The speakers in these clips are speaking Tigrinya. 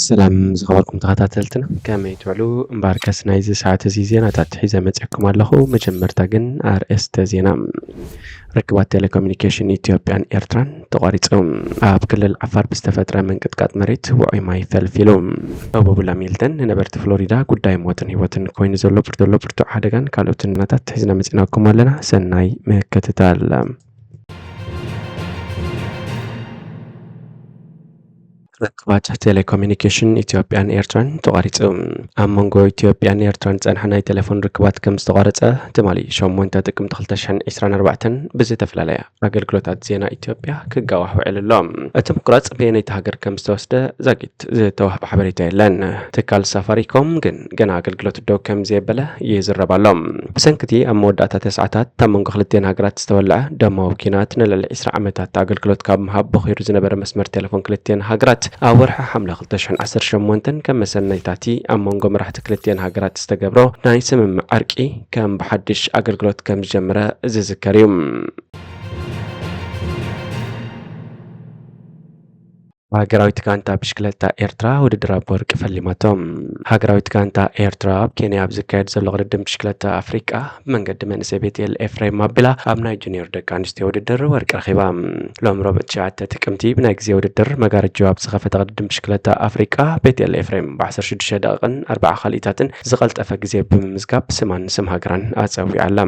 ሰላም ዝኸበርኩም ተኸታተልትና፣ ከመይ ትውዕሉ? እምበኣርከስ ናይዚ ሰዓት እዚ ዜናታት ሒዘ መጺኣኩም ኣለኹ። መጀመርታ ግን ኣርእስተ ዜና። ርክባት ቴሌኮሙኒኬሽን ኢትዮጵያን ኤርትራን ተቋሪጹ። ኣብ ክልል ዓፋር ብዝተፈጥረ ምንቅጥቃጥ መሬት ውዑይ ማይ ፈልፊሉ። ዶብ ላሚልተን ንነበርቲ ፍሎሪዳ ጉዳይ ሞትን ህይወትን ኮይኑ ዘሎ ብር-፣ ዘሎ ብርቱዕ ሓደጋን ካልኦትን ዜናታት ሒዝና መጺናኩም ኣለና። ሰናይ ምክትታል። ርክባት ቴሌኮሙኒኬሽን ኢትዮጵያን ኤርትራን ተቋሪጹ። ኣብ መንጎ ኢትዮጵያን ኤርትራን ዝጸንሐ ናይ ቴሌፎን ርክባት ከም ዝተቋረጸ ትማሊ ሸሞንተ ጥቅምቲ ክልተ ሽሕን ዕስራን ኣርባዕተን ብዝተፈላለያ ኣገልግሎታት ዜና ኢትዮጵያ ክጋዋሕ ውዒሉ ኣሎ። እቲ ምቁራጽ በየነይቲ ሃገር ከም ዝተወስደ ዛጊት ዝተዋህበ ሓበሬታ የለን። ትካል ሳፋሪኮም ግን ገና ኣገልግሎት ደው ከም ዘየበለ ይዝረብ ኣሎ። ብሰንኪ እቲ ኣብ መወዳእታ ተስዓታት ኣብ መንጎ ክልቲኤን ሃገራት ዝተወልዐ ደማዊ ኲናት ንልዕሊ ዕስራ ዓመታት ኣገልግሎት ካብ ምሃብ ቦኺሩ ዝነበረ መስመር ቴሌፎን ክልቲኤን ሃገራት ኣብ ወርሒ ሓምለ ክልተ ሽሕን ዓሰርተ ሸሞንተን ከም መሰነይታቲ ኣብ መንጎ መራሕቲ ክልቲኤን ሃገራት ዝተገብሮ ናይ ስምምዕ ዕርቂ ከም ብሓድሽ ኣገልግሎት ከም ዝጀመረ ዝዝከር እዩ። ሃገራዊት ጋንታ ብሽክለታ ኤርትራ ውድድር ኣብ ወርቂ ፈሊማቶም። ሃገራዊት ጋንታ ኤርትራ ኣብ ኬንያ ኣብ ዝካየድ ዘሎ ቅድድም ብሽክለታ ኣፍሪቃ ብመንገዲ መንእሰይ ቤትኤል ኤፍሬም ኣቢላ ኣብ ናይ ጁኒየር ደቂ ኣንስትዮ ውድድር ወርቂ ረኺባ። ሎም ረቡዕ ትሽዓተ ጥቅምቲ ብናይ ግዜ ውድድር መጋረጃ ኣብ ዝኸፈተ ቅድድም ብሽክለታ ኣፍሪቃ ቤትኤል ኤፍሬም ብ ዓሰርተ ሽዱሽተ ደቂቕን ኣርባዓ ካልኢታትን ዝቐልጠፈ ግዜ ብምምዝጋብ ስማን ስም ሃገራን ኣጸዊዓ ኣላ።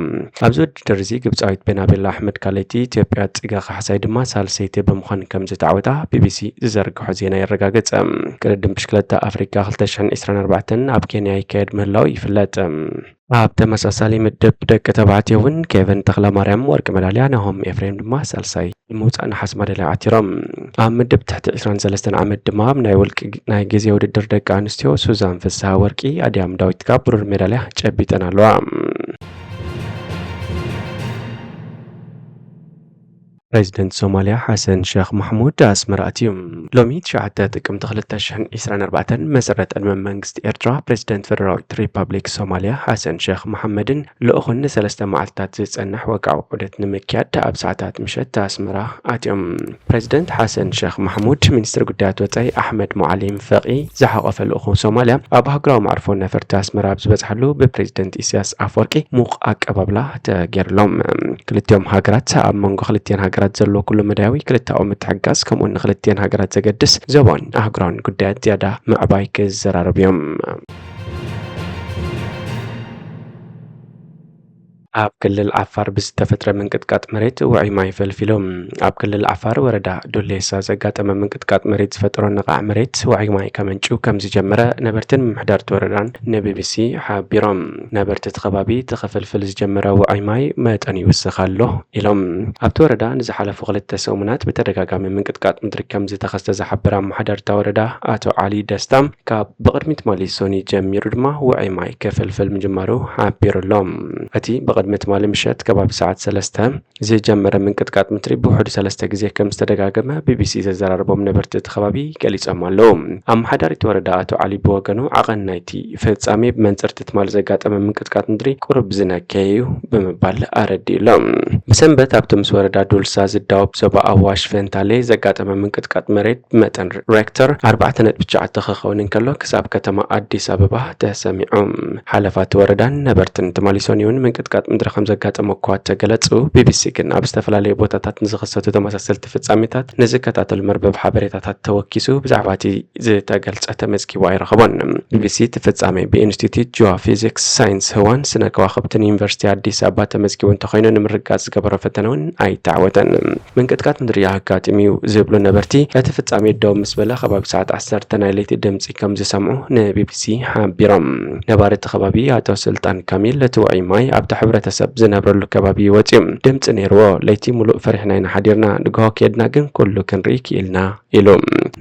ኣብዚ ውድድር እዚ ግብጻዊት ቤናቤላ ኣሕመድ ካልኣይቲ፣ ኢትዮጵያ ጽገ ካሕሳይ ድማ ሳልሰይቲ ብምዃን ከም ዝተዓወታ ቢቢሲ ዝዘርግሖ ዜና የረጋግጽ። ቅድድም ብሽክለታ ኣፍሪቃ ክልተ ሽሕን ዕስራን ኣርባዕተን ኣብ ኬንያ ይካየድ ምህላው ይፍለጥ። ኣብ ተመሳሳሊ ምድብ ደቂ ተባዕትዮ እውን ኬቨን ተኽለማርያም ወርቂ መዳልያ፣ ናሆም ኤፍሬም ድማ ሳልሳይ ብምውጻእ ነሓስ ማዳልያ ዓቲሮም። ኣብ ምድብ ትሕቲ ዕስራን ሰለስተን ዓመት ድማ ኣብ ናይ ውልቂ ናይ ግዜ ውድድር ደቂ ኣንስትዮ ሱዛን ፍስሃ ወርቂ፣ ኣድያም ዳዊት ካብ ብሩር ሜዳልያ ጨቢጠን ኣለዋ። ፕሬዚደንት ሶማልያ ሓሰን ሸኽ ማሕሙድ ኣስመራ ኣትዩ። ሎሚ ትሽዓተ ጥቅምቲ ክልተ ሽሕን ዕስራን ኣርባዕተን መሰረት ዕድመ መንግስቲ ኤርትራ፣ ፕሬዚደንት ፈደራላዊት ሪፓብሊክ ሶማልያ ሓሰን ሸኽ መሓመድን ልኡኹን ንሰለስተ መዓልትታት ዝጸንሕ ወግዓዊ ዑደት ንምክያድ ኣብ ሰዓታት ምሸት ኣስመራ ኣትዮም። ፕሬዚደንት ሓሰን ሸኽ ማሕሙድ፣ ሚኒስትሪ ጉዳያት ወጻኢ ኣሕመድ ሞዓሊም ፈቒ ዝሓቖፈ ልኡኹ ሶማልያ ኣብ ኣህጉራዊ መዕርፎ ነፈርቲ ኣስመራ ኣብ ዝበጽሓሉ ብፕሬዚደንት ኢሳያስ ኣፈወርቂ ሙቕ ኣቀባብላ ተገይርሎም። ክልቲኦም ሃገራት ኣብ መንጎ ክልቲኤን ሃገራት ዘሎ ኩሉ መዳያዊ ክልተኣዊ ምትሕግጋዝ ከምኡውን ንክልቲኤን ሃገራት ዘገድስ ዞባውን ኣህጉራውን ጉዳያት ዝያዳ ምዕባይ ክዘራረቡ እዮም። ኣብ ክልል ዓፋር ብዝተፈጥረ ምንቅጥቃጥ መሬት ውዑይ ማይ ፈልፊሉ። ኣብ ክልል ዓፋር ወረዳ ዱሌሳ ዘጋጠመ ምንቅጥቃጥ መሬት ዝፈጠሮ ነቓዕ መሬት ውዑይ ማይ ከመንጭው ከም ዝጀመረ ነበርትን ምምሕዳር እቲ ወረዳን ንቢቢሲ ሓቢሮም። ነበርቲ እቲ ከባቢ እቲ ክፍልፍል ዝጀመረ ውዑይ ማይ መጠኑ ይውስኽ ኣሎ ኢሎም። ኣብቲ ወረዳ ንዝሓለፉ ክልተ ሰሙናት ብተደጋጋሚ ምንቅጥቃጥ ምድሪ ከም ዝተኸስተ ዝሓበረ ኣመሓዳሪ እታ ወረዳ ኣቶ ዓሊ ደስታ፣ ካብ ብቕድሚ ትማሊ ሰኑይ ጀሚሩ ድማ ውዑይ ማይ ክፍልፍል ምጅማሩ ሓቢሩ ኣሎ። እቲ ብቕድሚ ትማሊ ምሸት ከባቢ ሰዓት ሰለስተ ዝጀመረ ምንቅጥቃጥ ምድሪ ብውሕዱ ሰለስተ ግዜ ከም ዝተደጋገመ ቢቢሲ ዘዘራረቦም ነበርቲ እቲ ከባቢ ገሊጾም ኣለዉ። ኣመሓዳሪ እቲ ወረዳ ኣቶ ዓሊ ብወገኑ፣ ዓቐን ናይቲ ፍጻሜ ብመንጽርቲ ትማሊ ዘጋጠመ ምንቅጥቃጥ ምድሪ ቁሩብ ዝነከየ እዩ ብምባል ኣረዲኡ ኣሎ። ብሰንበት ኣብቲ ምስ ወረዳ ዱልሳ ዝዳወብ ዞባ ኣዋሽ ፈንታሌ ዘጋጠመ ምንቅጥቃጥ መሬት ብመጠን ሬክተር ኣርባዕተ ነጥቢ ትሽዓተ ክኸውን እንከሎ፣ ክሳብ ከተማ ኣዲስ ኣበባ ተሰሚዑ። ሓለፋ እቲ ወረዳን ነበርትን ትማሊ ሰኑይ እውን ምንቅጥቃጥ ምድሪ ከም ዘጋጠመ እኳ ተገለጹ፣ ቢቢሲ ግን ኣብ ዝተፈላለዩ ቦታታት ንዝኸሰቱ ተመሳሰልቲ ፍጻሜታት ንዝከታተሉ መርበብ ሓበሬታታት ተወኪሱ ብዛዕባ እቲ ዝተገልጸ ተመዝጊቡ ኣይረኸቦን። ቢቢሲ እቲ ፍጻሜ ብኢንስቲትዩት ጂኦፊዚክስ፣ ሳይንስ ህዋን ስነ ከዋኽብትን ዩኒቨርሲቲ ኣዲስ ኣበባ ተመዝጊቡ እንተኾይኑ፣ ንምርግጋጽ ዝገበሮ ፈተነ እውን ኣይተዓወተን። ምንቅጥቃጥ ምድሪ ኣጋጢሙ እዩ ዝብሉ ነበርቲ፣ እቲ ፍጻሜ ደው ምስ በለ ከባቢ ሰዓት ዓሰርተ ናይ ለይቲ ድምጺ ከም ዝሰምዑ ንቢቢሲ ሓቢሮም። ነባሪ እቲ ከባቢ ኣቶ ስልጣን ካሚል፣ እቲ ውዑይ ማይ ኣብቲ ሕብረተሰብ ዝነብረሉ ከባቢ ወጺኡ ድምጺ ነይርዎ። ለይቲ ሙሉእ ፈሪሕና ኢና ሓዲርና፣ ንግሆ ከድና ግን ኩሉ ክንርኢ ክኢልና ኢሉ።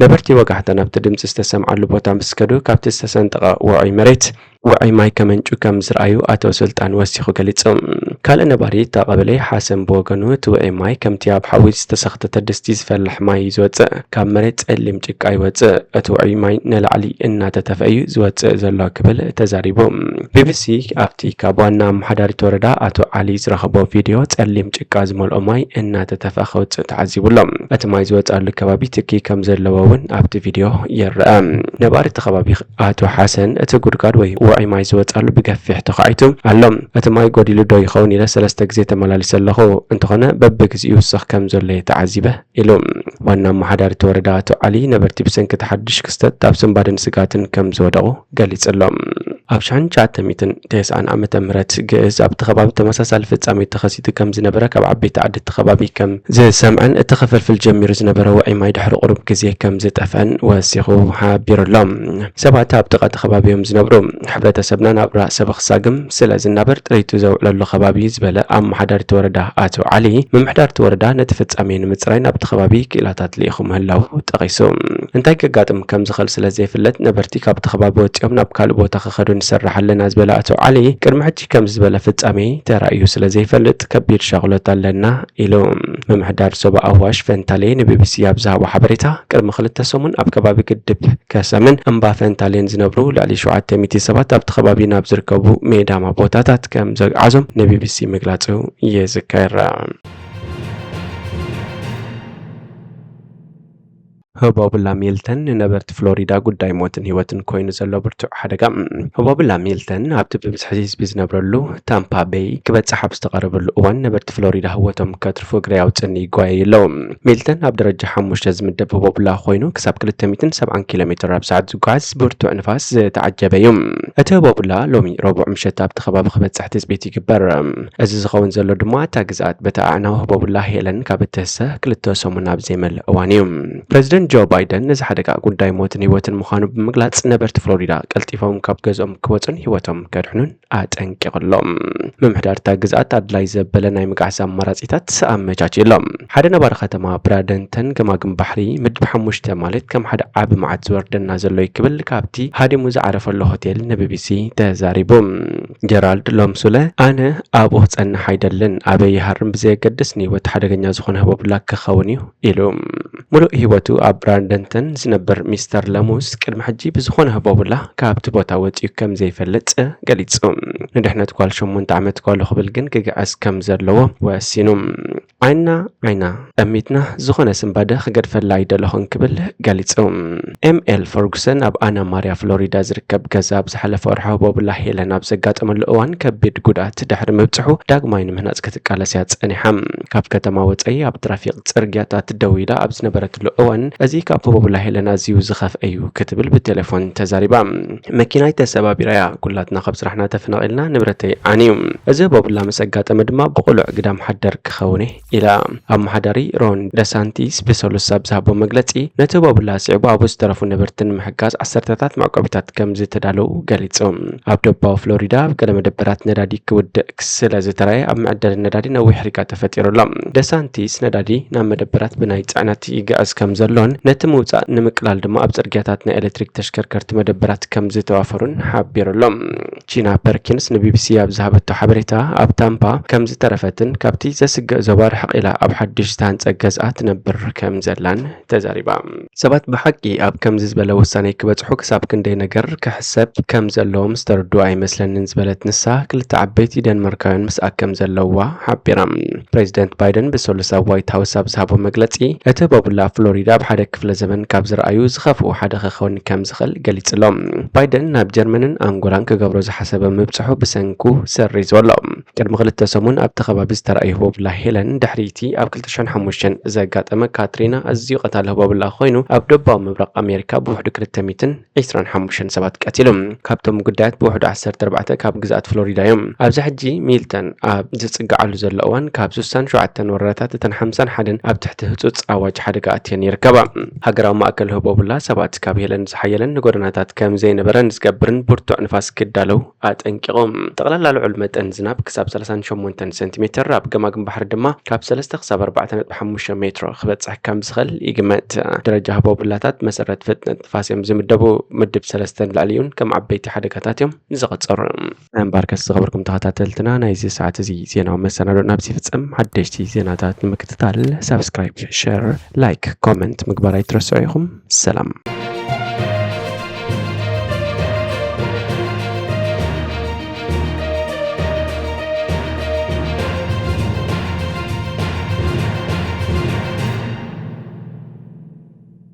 ነበርቲ ወጋሕታ ናብቲ ድምጺ ዝተሰምዓሉ ቦታ ምስ ከዱ፣ ካብቲ ዝተሰንጠቐ ውዑይ መሬት ውዑይ ማይ ከመንጩ ከም ዝረኣዩ ኣቶ ስልጣን ወሲኹ ገሊጹ። ካልእ ነባሪ እታ ቀበሌ ሓሰን ብወገኑ፣ እቲ ውዑይ ማይ ከምቲ ኣብ ሓዊ ዝተሰኽተተ ድስቲ ዝፈልሕ ማይ እዩ ዝወጽእ። ካብ መሬት ጸሊም ጭቃ ይወጽእ። እቲ ውዑይ ማይ ንላዕሊ እናተተፍአ እዩ ዝወጽእ ዘሎ ክብል ተዛሪቡ። ቢቢሲ ኣብቲ ካብ ዋና ኣመሓዳሪት ወረዳ ኣቶ ዓሊ ዝረኸቦ ቪድዮ ጸሊም ጭቃ ዝመልኦ ማይ እናተተፍአ ከውጽእ ተዓዚቡ ኣሎ። እቲ ማይ ዝወጽኣሉ ከባቢ ትኪ ከም ዘለዎ እውን ኣብቲ ቪድዮ ይረአ። ነባሪ እቲ ከባቢ ኣቶ ሓሰን፣ እቲ ጉድጓድ ወይ ውዑይ ማይ ዝወጽኣሉ ብገፊሕ ተዃዒቱ ኣሎ። እቲ ማይ ጎዲሉ ዶ ይኸውን ኢለ ሰለስተ ግዜ ተመላሊሰ ኣለኹ። እንተኾነ በብግዚኡ ይውስኽ ከም ዘሎ እየ ተዓዚበ ኢሉ። ዋና ኣመሓዳሪ እቲ ወረዳ ኣቶ ዓሊ ነበርቲ ብሰንኪ እቲ ሓድሽ ክስተት ኣብ ስንባደን ስግኣትን ከም ዝወደቑ ገሊጹ ኣሎ። ኣብ ሽሕን ትሽዓተ ሚእትን ተስዓን ዓመተ ምህረት ግእዝ ኣብቲ ከባቢ ተመሳሳሊ ፍጻሜ ተኸሲቱ ከም ዝነበረ ካብ ዓበይቲ ዓዲ እቲ ከባቢ ከም ዝሰምዐን እቲ ክፍልፍል ጀሚሩ ዝነበረ ውዑይ ማይ ድሕሪ ቁሩብ ግዜ ከም ዝጠፍአን ወሲኹ ሓቢሩ ኣሎ። ሰባት ኣብ ጥቓ እቲ ከባቢ እዮም ዝነብሩ። ሕብረተሰብና ናብራ ሰበኽ ሳግም ስለ ዝናበር ጥሪቱ ዘውዕለሉ ከባቢ እዩ ዝበለ ኣመሓዳሪ እቲ ወረዳ ኣቶ ዓሊ፣ ምምሕዳር እቲ ወረዳ ነቲ ፍጻሜ ንምጽራይ ናብቲ ከባቢ ክኢላታት ልኢኹ ምህላዉ ጠቒሱ። እንታይ ከጋጥም ከም ዝኽእል ስለ ዘይፍለጥ ነበርቲ ካብቲ ከባቢ ወጺኦም ናብ ካልእ ቦታ ክኸዱ ንሰርሕ ኣለና ዝበለ ኣቶ ዓሊ፣ ቅድሚ ሕጂ ከምዚ ዝበለ ፍጻሜ ተራእዩ ስለ ዘይፈልጥ ከቢድ ሻቕሎት ኣለና ኢሉ። ምምሕዳር ዞባ ኣዋሽ ፈንታሌ ንቢቢሲ ኣብ ዝሃቦ ሓበሬታ፣ ቅድሚ ክልተ ሰሙን ኣብ ከባቢ ግድብ ከሰምን እምባ ፈንታሌን ዝነብሩ ልዕሊ ሸውዓተ ሚእቲ ሰባት ኣብቲ ከባቢ ናብ ዝርከቡ ሜዳማ ቦታታት ከም ዘግዓዞም ንቢቢሲ ምግላጹ ይዝከር። ህቦብላ ሚልተን ንነበርቲ ፍሎሪዳ ጉዳይ ሞትን ህይወትን ኮይኑ ዘሎ ብርቱዕ ሓደጋ። ህቦብላ ሚልተን ኣብቲ ብብዝሒ ህዝቢ ዝነብረሉ ታምፓ ቤይ ክበጽሕ ኣብ ዝተቐረበሉ እዋን፣ ነበርቲ ፍሎሪዳ ህይወቶም ከትርፉ እግሪ ኣውጽእኒ ይጓየዩ ኣለዉ። ሚልተን ኣብ ደረጃ ሓሙሽተ ዝምደብ ህቦብላ ኮይኑ፣ ክሳብ ክልተ ሚእትን ሰብዓን ኪሎ ሜትር ኣብ ሰዓት ዝጓዓዝ ብርቱዕ ንፋስ ዝተዓጀበ እዩ። እቲ ህቦብላ ሎሚ ረቡዕ ምሸት ኣብቲ ከባቢ ክበጽሕ ትጽቢት ይግበር። እዚ ዝኸውን ዘሎ ድማ፣ እታ ግዝኣት በቲ ኣዕናዊ ህቦብላ ሄለን ካብ እትህሰ ክልተ ሰሙን ኣብ ዘይመልእ እዋን እዩ። ፕረዚደንት ጆ ባይደን ነዚ ሓደጋ ጉዳይ ሞትን ህይወትን ምዃኑ ብምግላጽ፣ ነበርቲ ፍሎሪዳ ቀልጢፎም ካብ ገዝኦም ክወጹን ህይወቶም ከድሕኑን ኣጠንቂቑ ኣሎ። ምምሕዳር እታ ግዝኣት ኣድላይ ዘበለ ናይ ምጉዓዝ ኣማራጺታት ኣመቻችዩ ኣሎ። ሓደ ነባሪ ከተማ ብራደንተን፣ ገማግም ባሕሪ ምድብ ሓሙሽተ ማለት ከም ሓደ ዓቢ መዓት ዝወርደና ዘሎ እዩ ክብል ካብቲ ሃዲሙ ዝዓረፈሉ ሆቴል ንቢቢሲ ተዛሪቡ። ጀራልድ ሎምሱለ፣ ኣነ ኣብኡ ክጸንሕ ኣይደልን፣ ኣበይ ይሃርም ብዘየገድስ ንህይወት ሓደገኛ ዝኾነ ህቦብላ ክኸውን እዩ ኢሉ። ሙሉእ ህይወቱ ኣብ ብራንደንተን ዝነብር ሚስተር ለሙስ፣ ቅድሚ ሕጂ ብዝኾነ ህቦብላ ካብቲ ቦታ ወጺኡ ከም ዘይፈልጥ ገሊጹ። ንድሕነት ጓል ሸሞንተ ዓመት ጓሉ ክብል ግን ክግዕዝ ከም ዘለዎ ወሲኑ። ዓይና ዓይና ጠሚትና ዝኾነ ስንባደ ክገድፈላ ኣይደለኹን ክብል ገሊጹ። ኤም ኤል ፈርጉሰን ኣብ ኣና ማርያ ፍሎሪዳ ዝርከብ ገዛ ኣብ ዝሓለፈ ወርሒ ህቦብላ ሄለን ኣብ ዘጋጠመሉ እዋን ከቢድ ጉድኣት ድሕሪ ምብጽሑ ዳግማይ ንምህናጽ ክትቃለስ እያ ጸኒሓ። ካብ ከተማ ወጻኢ ኣብ ትራፊክ ጽርግያታት ደው ኢላ ኣብ ዝነበረትሉ እዋን፣ እዚ ካብ ህቦብላ ሄለን ኣዝዩ ዝኸፍአ እዩ ክትብል ብቴሌፎን ተዛሪባ። መኪናይ ተሰባቢራ እያ፣ ኩላትና ካብ ስራሕና ተፈናቒልና፣ ንብረተይ ዓንዩ። እዚ ህቦብላ ምስ ኣጋጠመ ድማ ብቕሉዕ ግዳም ሓደር ክኸውን እየ ኢላ። ኣመሓዳሪ ሮን ደሳንቲስ ብሰሉስ ኣብ ዝሃቦ መግለጺ፣ ነቲ ህቦብላ ስዒቡ ኣብኡ ዝተረፉ ነበርቲ ንምሕጋዝ ዓሰርተታት መዕቆቢታት ከም ዝተዳለዉ ገሊጹ። ኣብ ደቡባዊ ፍሎሪዳ ኣብ ገለ መደበራት ነዳዲ ክውድእ ስለ ዝተራእየ፣ ኣብ መዐደሊ ነዳዲ ነዊሕ ሪጋ ተፈጢሩ ኣሎ። ደሳንቲስ ነዳዲ ናብ መደበራት ብናይ ጽዕነት ይግዕዝ ከም ዘሎን ነቲ ምውጻእ ንምቅላል ድማ ኣብ ጽርግያታት ናይ ኤሌክትሪክ ተሽከርከርቲ መደበራት ከም ዝተዋፈሩን ሓቢሩ ኣሎ። ቺና ፐርኪንስ ንቢቢሲ ኣብ ዝሃበቶ ሓበሬታ፣ ኣብ ታምፓ ከም ዝተረፈትን ካብቲ ዘስግእ ዞባ ርሕቕ ኢላ ኣብ ሓድሽ ዝተሃንጸ ገዝኣ ትነብር ከም ዘላን ተዛሪባ። ሰባት ብሓቂ ኣብ ከምዚ ዝበለ ውሳኔ ክበጽሑ ክሳብ ክንደይ ነገር ክሕሰብ ከም ዘለዎም ዝተረድኡ ኣይመስለንን ዝበለት ንሳ፣ ክልተ ዓበይቲ ደንማርካውያን ምስኣ ከም ዘለዋ ሓቢራ። ፕሬዚደንት ባይደን ብሰሉስ ኣብ ዋይት ሃውስ ኣብ ዝሃቦ መግለጺ፣ እቲ ህቦብላ ፍሎሪዳ ኣብ ሓደ ክፍለ ዘመን ካብ ዝረኣዩ ዝኸፍኡ ሓደ ክኸውን ከም ዝኽእል ገሊጹ ኣሎ። ባይደን ናብ ጀርመንን ኣንጎላን ክገብሮ ዝሓሰበ ምብጽሑ ብሰንኩ ሰሪዝዎ ኣሎ። ቅድሚ ክልተ ሰሙን ኣብቲ ከባቢ ዝተራእዩ ህቦብላ ሄለን፣ ድሕሪቲ ኣብ ክልተ ሽሕን ሓሙሽተን ዘጋጠመ ካትሪና ኣዝዩ ቀታሊ ህቦብላ ኮይኑ፣ ኣብ ደቡባዊ ምብራቕ ኣሜሪካ ብውሕዱ ክልተ ሚእትን ዕስራን ሓሙሽተን ሰባት ቀቲሉ። ካብቶም ግዳያት ብውሕዱ ዓሰርተ ኣርባዕተ ካብ ግዝኣት ፍሎሪዳ እዮም። ኣብዚ ሕጂ ሚልተን ኣብ ዝጽግዓሉ ዘሎ እዋን፣ ካብ ስሳን ሸውዓተን ወረዳታት እተን ሓምሳን ሓደን ኣብ ትሕቲ ህጹጽ ኣዋጅ ሓደጋ ኣትየን ይርከባ። ሃገራዊ ማእከል ህቦብላ ሰባት ካብ ሄለን ዝሓየለን ንጎደናታት ከም ዘይነበረ ንዝገብርን ብርቱዕ ንፋስ ክዳለው ኣጠንቂቑ። ጠቕላላ ልዑል መጠን ዝናብ ክሳብ ካብ ሰላሳን ሸሞንተን ሴንቲሜትር፣ ኣብ ገማግም ባሕሪ ድማ ካብ ሰለስተ ክሳብ ኣርባዕተ ነጥቢ ሓሙሽተ ሜትሮ ክበጽሕ ከም ዝኽእል ይግመት። ደረጃ ህቦ ብላታት መሰረት ፍጥነት ንፋስ እዮም ዝምደቡ። ምድብ ሰለስተ ንላዕሊ እውን ከም ዓበይቲ ሓደጋታት እዮም ዝቐጸሩ። እምበኣርከስ ዝኸበርኩም ተኸታተልትና፣ ናይዚ ሰዓት እዚ ዜናዊ መሰናዶ ናብዚ ይፍጸም። ሓደሽቲ ዜናታት ንምክትታል ሳብስክራይብ፣ ሸር፣ ላይክ፣ ኮመንት ምግባር ኣይትረስዑ ኢኹም። ሰላም።